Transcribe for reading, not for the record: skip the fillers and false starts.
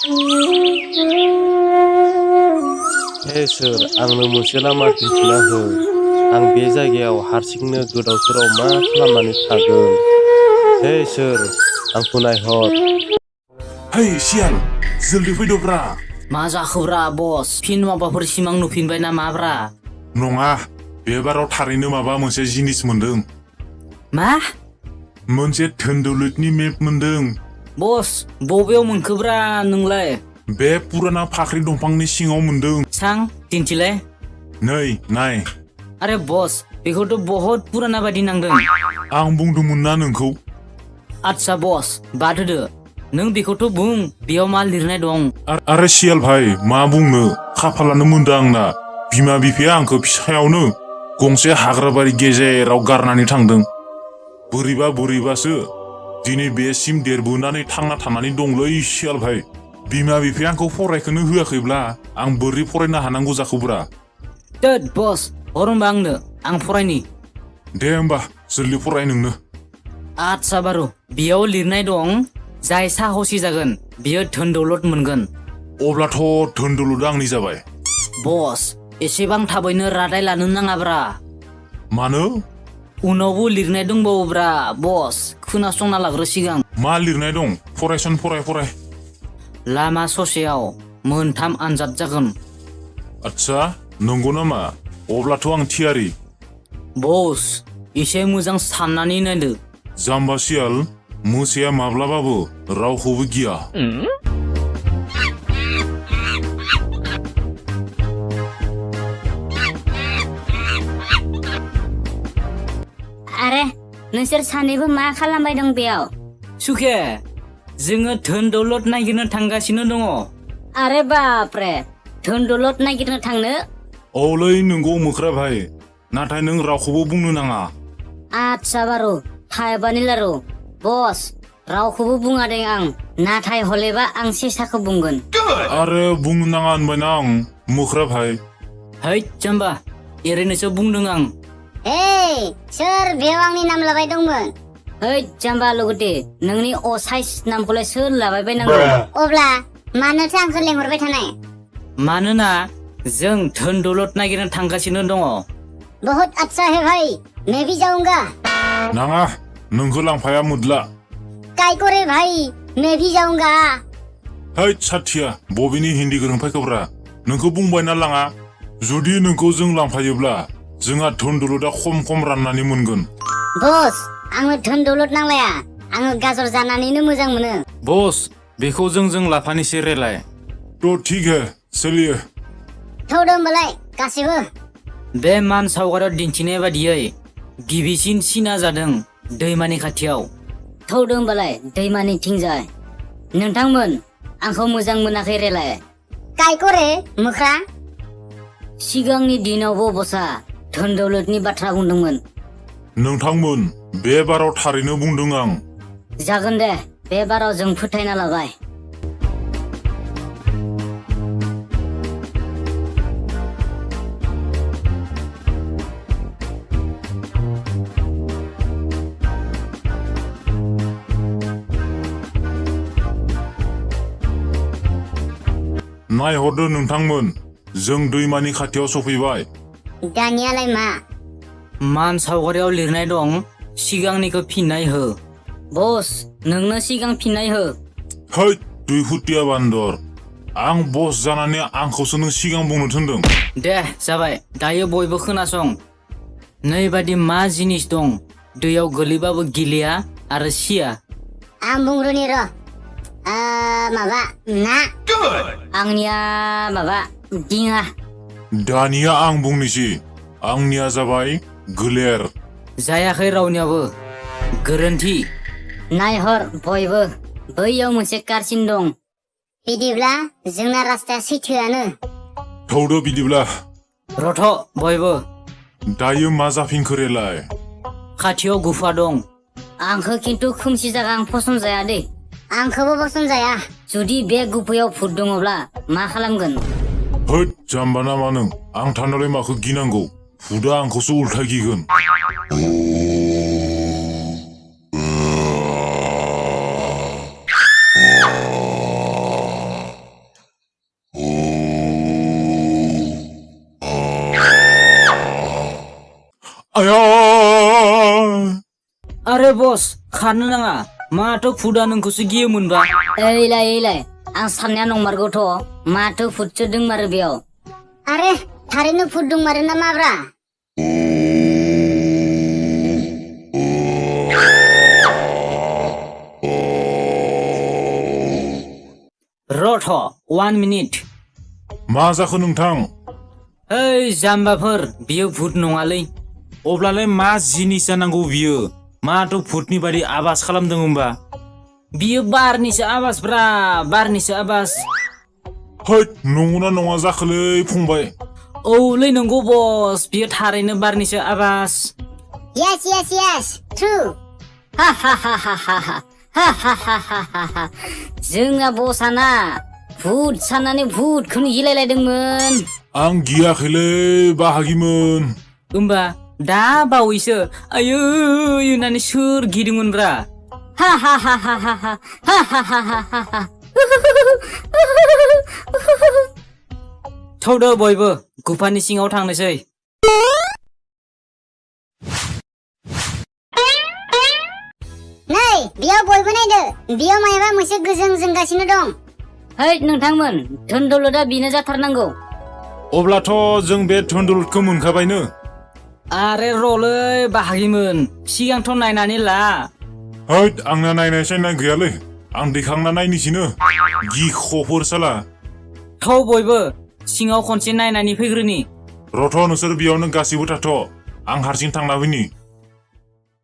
हे सोर आंनो मोनसे लामा दिन्थिना हो आं बे जायगायाव हारसिंनो गोदाव सोराव मा खालामनानै थागोन हे सोर आंखौ नायहर Hei sial जल्दी फैदोब्रा मा जाखोब्रा बस फिन माबाफोर सिमां नुफिनबाय नामाब्रा नङा बे बाराव थारैनो माबा मोनसे जिनिस मोनदों मा मोनसे धोन दौलतनि मेप मोनदों बस बबेयाव मोनखोब्रा नोंलाय बे पुराना फाख्रि दंफांनि सिङाव मोनदों सां दिन्थिलाय नै नाय आरे बस बेखौथ' बहुत पुराना बायदि नांदों आं बुंदोंमोन ना नोंखौ आच्छा बस बाद होदो नों बेखौथ' बुं बेयाव मा लिरनाय दं आरे सियाल भाई मा बुंनो खाफालानो मोनदों आंना बिमा बिफाया आंखौ फिसायावनो गंसे हाग्राबारि गेजेराव गारनानै थांदों बोरैबा बोरैबासो दिनै बेसिम देरबोनानै थांना थानानै दंलै सियाल भाई बिमा बिफाया आंखौ फरायखोनो होआखैब्ला आं बोरै फरायनो हानांगौ जाखोब्रा दोद बस हर होमबा आंनो आं फरायनि दे होमबा जल्दि फराय नोंनो आच्छा बारु बेयाव लिरनाय दं जाय साहसि जागोन बियो धोन दौलत मोनगोन अब्लाथ' धोन दौलतआ आंनि जाबाय बस एसेबां थाबैनो रादाय लानो नाङाब्रा मानो उनावबो लिरनाय दंबावोब्रा बस खोनासंना लाग्रो सिगां मा लिरनाय दं फरायसन फराय लामा ससेयाव मोनथाम आनजाद जागोन आच्छा नंगौ नामा अब्लाथ' आं थियारि बस एसे मोजां साननानै नायदो जाम्बा सियाल मोसाया माब्लाबाबो रावखौबो गिया आरे नोंसोर सानैबो मा खालामबाय दं बेयाव सुखे जोङो धोन दौलत नागिरनो थांगासिनो दङ आरे बापरे धोन दौलत नागिरनो थांनो औलै नंगौ मोख्रा भाई नाथाय नों रावखौबो बुंनो नाङा आच्छा बारु थायबानि लारु बस रावखौबो बुङादों आं नाथाय हलेबा आं सेसाखौ बुंगोन आरो बुंनो नाङा होनबायना आं मोख्रा भाई है जाम्बा ओरैनोसो बुंदों आं हे सोर बेयाव आंनि नाम लाबाय दंमोन है जाम्बा लगुटे नोंनि असाइस नामखौलाय सोर लाबाय बायनांगौ अब्ला मानोथो आंखौ लेंहरबाय थानाय मानोना जों धोन दौलत नागिरनो थांगासिनो दङ बहुत अच्छा है भाई मैं भी जाऊंगा नाङा नोंखौ लांफाया मुदला काय करे भाई मैं भी जाऊंगा है साथिया बबेनि हिन्दी गोरों फायखोब्रा नोंखौ बुंबायना लाङा जुदि नोंखौ जों लांफायोब्ला जोंहा धोन दौलतआ खम राननानै मोनगोन बस आङो धोन दौलत नांलाया आङो गाजर जानानैनो मोजां मोनो बस बेखौ जों लाफानिसै रेलाय तो ठीक है चलिए थौदो होमबालाय गासिबो बे मान सावगारियाव दिन्थिनाय बादियै गिबिसिन सिना जादों दैमानि खाथियाव थौदो होमबालाय दैमानि थिंजाय नोंथांमोन आंखौ मोजां मोनाखै रेलाय काय करे मोख्रा सिगांनि दिनावबो बसा धोन दौलतनि बाथ्रा बुंदोंमोन नोंथांमोन बे बाराव थारैनो बुंदों आं जागोन दे बे बाराव जों फोथायना लाबाय नायहरदो नोंथांमोन जों दैमानि खाथियाव सफैबाय दानियालाय मा मान सावगारियाव लिरनाय दं सिगांनिखौ फिननाय हो बस नोंनो सिगां फिननाय हो है दुइ फुटिया बान्दर आं बस जानानै आंखौसो नों सिगां बुंनो थिनदों दे जाबाय दायो बयबो खोनासं नैबादि मा जिनिस दं दैयाव गोलैबाबो गिलिया आरो सिया आं बुंग्रोनि र माबा ना आंनिया माबा दिङा दानिया आं बुंनोसै आंनिया जाबाय गोलेर जायाखै रावनियाबो गोरोन्थि नायहर बयबो बैयाव मोनसे कारसिन दं बिदिब्ला जोंना रास्ताया सैथोआनो थौदो बिदिब्ला रथ' बयबो दायो मा जाफिनखोरेलाय खाथियाव गुफा दं आंखौ खिन्थु खोमसि जागा आं फसन जाया दे आंखौबो फसन जाया जुदि बे गुफायाव भुत दङब्ला मा खालामगोन होद जाम्बा नामा नों आं थानानै माखौ गिनांगौ भुतआ आंखौसो उल्था गिगोन आया आरे बस खारनो नाङा माथो फुदा नोंखौसो गियोमोनबा ओइलाय आं साननाया नंमारगौथ' माथो फुदसो दंमारो बेयाव आरे थारैनो फुद दंमारो ना माब्रा रथ' 1 मिनिट मा जाखो नोंथां ओइ जाम्बाफोर बियो भुत नङालै अब्लालाय मा जिनिस जानांगौ बियो माथो भुतनि बादि आवाज खालामदों होमबा बियो बारनिसो आवाजब्रा बारनिसो आवाज हैद नंगौना नङा जाखोलै फंबाय औलै नंगौ बस बियो थारैनो बारनिसो आवाज yes true ha ha ha ha ha ha ha ha ha ha ha ha जोंना बसाना भुत साननानै भुतखौनो गिलायलायदोंमोन आं गियाखैलै बाहागिमोन होमबा दा बावैसो आयै होननानै सोर गिदोंमोनब्रा ha ha ha ha ha ha ha ha ha ha ha ha थौदो बयबो गुफानि सिङाव थांनोसै नै बेयाव बयबो नायदो बेयाव मायबा मोनसे गोजों जोंगासिनो दं है नोंथांमोन धोन दौलतआ बेनो जाथारनांगौ अब्लाथ' जों बे धोनदौलतखौ मोनखाबायनो आरे रलै बाहागिमोन सिगांथ' नायनानै ला हैद आंना नायनाय सायनाय गैयालै आं दैखांना नायनोसैनो गिख'फोर साला थौ बयबो सिङाव खनसे नायनानै फैग्रोनि रथ' नोंसोर बेयावनो गासिबो थाथ' आं हारसिं थांना फैनि